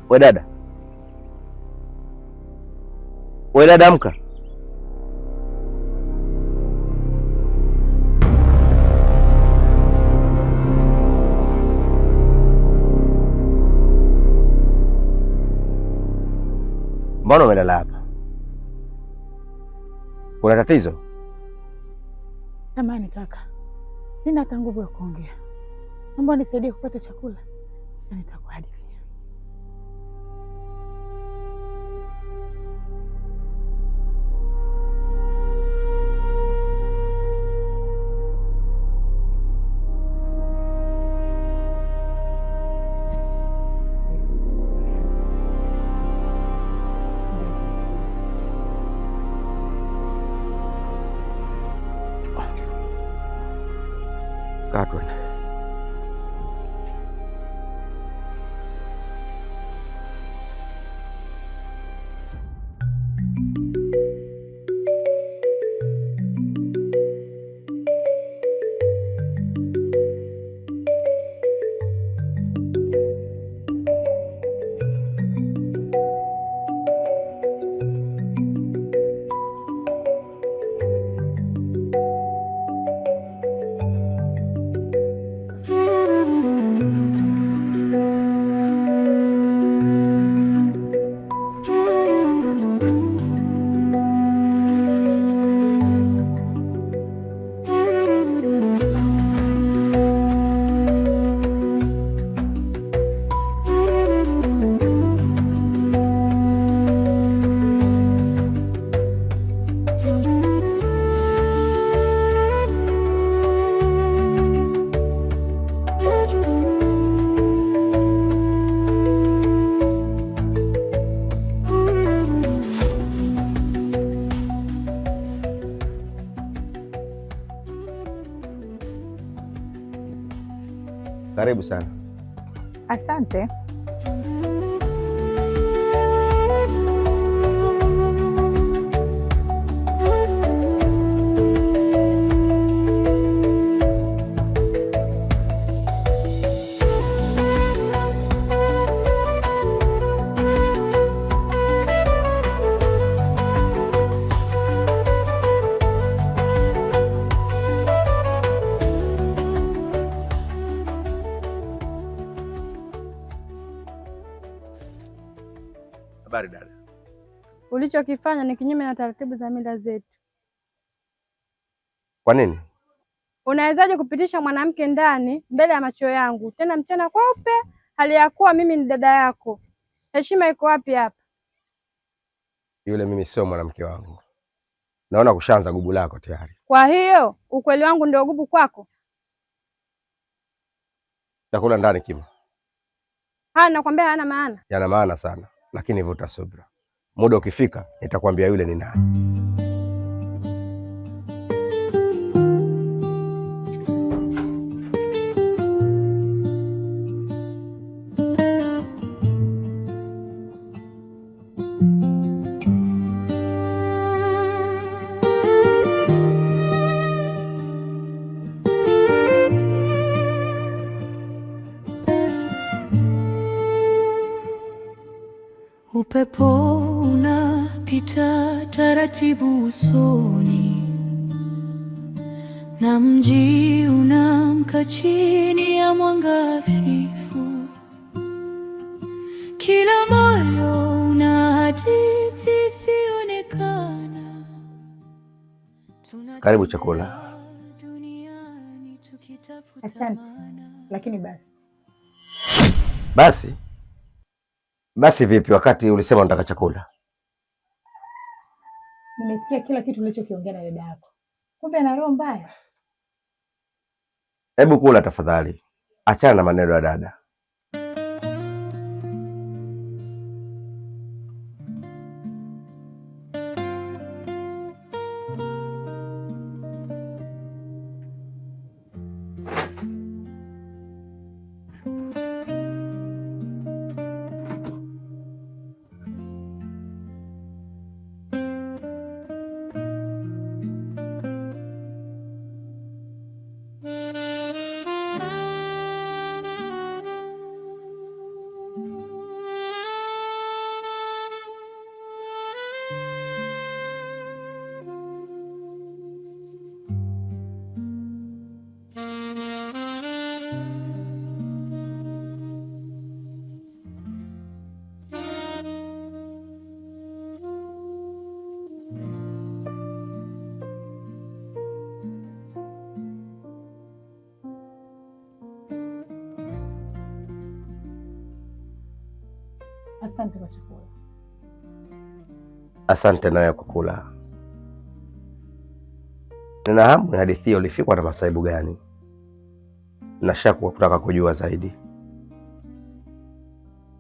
We dada. We dada, amka. Mbona umelala hapa? Kuna tatizo? Samahani kaka, sina hata nguvu ya kuongea. Naomba unisaidie kupata chakula, kisha nitakuhadithia. Kaa twende. Karibu sana. Asante. Habari dada. Ulichokifanya ni kinyume na taratibu za mila zetu. Kwa nini? Unawezaje kupitisha mwanamke ndani mbele ya macho yangu, tena mchana kweupe, hali ya kuwa mimi ni dada yako? Heshima iko wapi hapa? Yule mimi sio mwanamke wangu. Naona kushaanza gubu lako tayari. Kwa hiyo ukweli wangu ndio gubu kwako? Chakula ndani kimo. Haya nakwambia hayana maana. Yana maana sana, lakini vuta subra. Muda ukifika nitakwambia yule ni nani. Upepo unapita taratibu usoni, na mji unaamka chini ya mwanga hafifu. Kila moyo una hadithi isiyoonekana. Karibu chakula. Duniani tukitafuta Asante. maana. Lakini basi Basi basi, vipi wakati ulisema unataka chakula? Nimesikia kila kitu ulichokiongea na dada yako, kumbe ana roho mbaya. Hebu kula tafadhali, achana na maneno ya dada. Asante kwa chakula. Asante nawe kwa kula. Nina hamu ya hadithi hiyo, ulifikwa na masaibu gani? Na shaka kutaka kujua zaidi.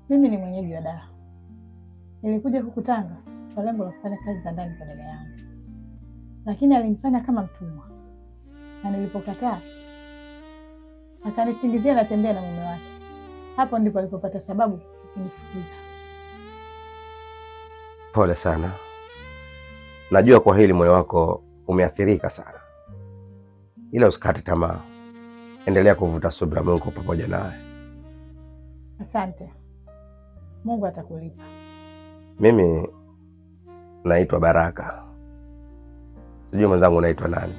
Mimi ni mwenyeji wa Dar. Nilikuja huku Tanga kwa lengo la kufanya kazi za ndani kwa dada yangu, lakini alinifanya kama mtumwa, na nilipokataa akanisingizia natembea na mume wake. Hapo ndipo alipopata sababu kunifukuza. Pole sana. Najua kwa hili moyo wako umeathirika sana, ila usikate tamaa, endelea kuvuta subira. Mungu pamoja nawe. Asante, Mungu atakulipa. Mimi naitwa Baraka, sijui mwenzangu unaitwa nani?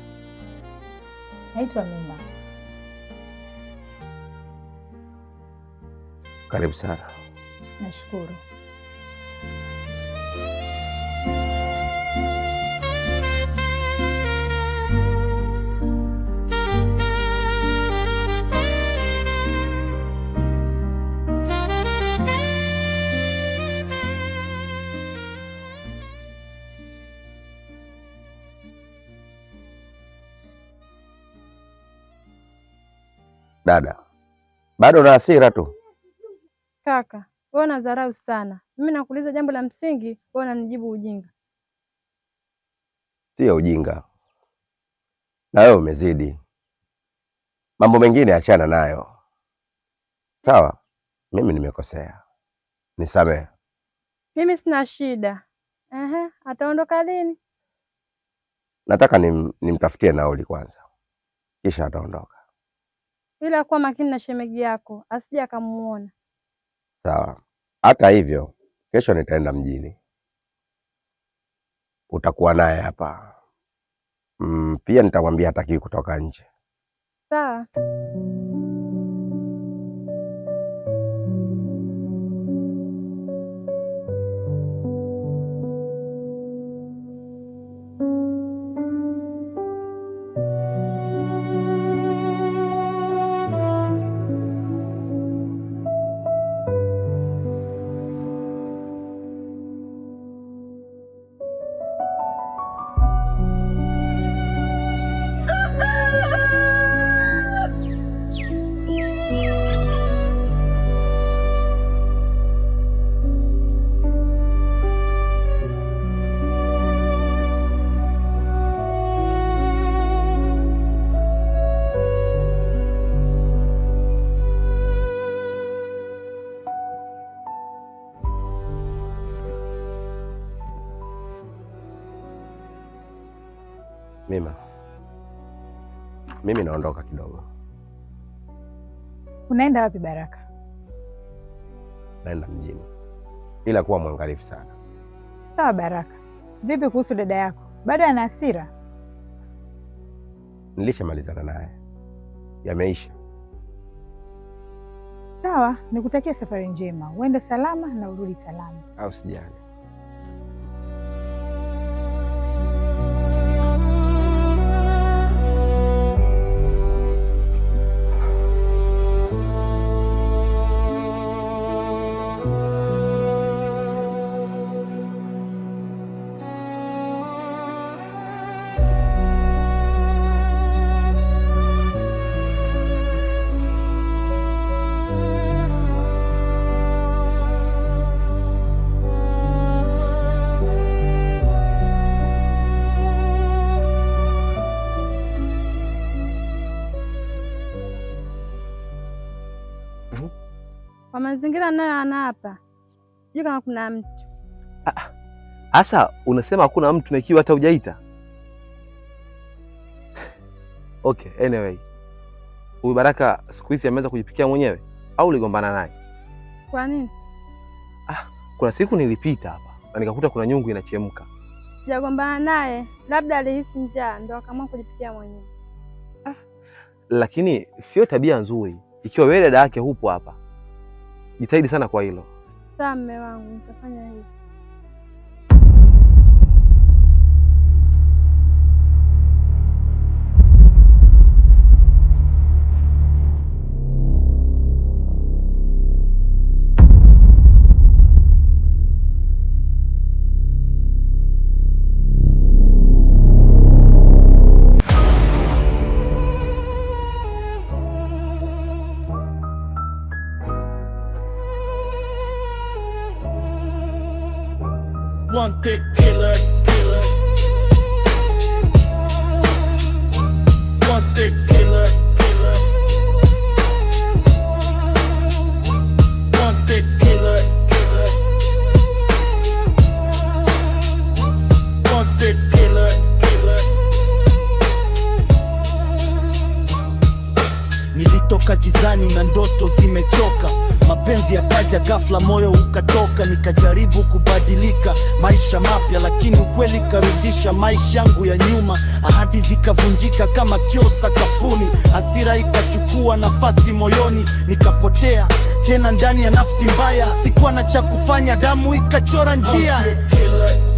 Naitwa Mima. Karibu sana. Nashukuru. Dada, bado na hasira tu? Kaka, wewe unadharau sana. Mimi nakuuliza jambo la msingi, wewe unanijibu ujinga. Sio ujinga, na wewe umezidi. Mambo mengine achana nayo, sawa? Mimi nimekosea, nisamehe. Mimi sina shida. Ehe, ataondoka lini? Nataka nimtafutie nauli kwanza, kisha ataondoka. Ila kuwa makini na shemegi yako, asije akamuona. Sawa. Hata hivyo, kesho nitaenda mjini, utakuwa naye hapa. Pia nitamwambia hatakiwi kutoka nje. Sawa. Mima, mimi naondoka kidogo. Unaenda wapi Baraka? Naenda mjini, ila kuwa mwangalifu sana. Sawa Baraka. Vipi kuhusu dada yako? Bado ana hasira? Nilishamalizana naye, yameisha. Sawa, nikutakia safari njema, uende salama na urudi salama. Au sijali. Kwa mazingira nayo ana hapa, sijui kama kuna mtu. Asa unasema hakuna mtu na ikiwa hata hujaita? Okay, anyway. Huyu Baraka siku hizi ameanza kujipikia mwenyewe au uligombana naye? Kwa nini? Kuna siku nilipita hapa na nikakuta kuna nyungu inachemka. Sijagombana naye, labda alihisi njaa ndo akaamua kujipikia mwenyewe. Lakini sio tabia nzuri ikiwa wewe dada yake hupo hapa. Jitahidi sana kwa hilo. Sawa mume wangu, nitafanya hivyo. Wanted killer, killer. Wanted killer, killer. Wanted killer, killer. Wanted killer, killer. Nilitoka gizani na ndoto zimechoka, mapenzi yakaja ghafla, moyo ukatoka. Nikajaribu kubadilika, maisha mapya, lakini ukweli karudisha maisha yangu ya nyuma. Ahadi zikavunjika kama kioo sakafuni, hasira ikachukua nafasi moyoni, nikapotea tena ndani ya nafsi mbaya. Sikuwa na cha kufanya, damu ikachora njia. Wanted killer.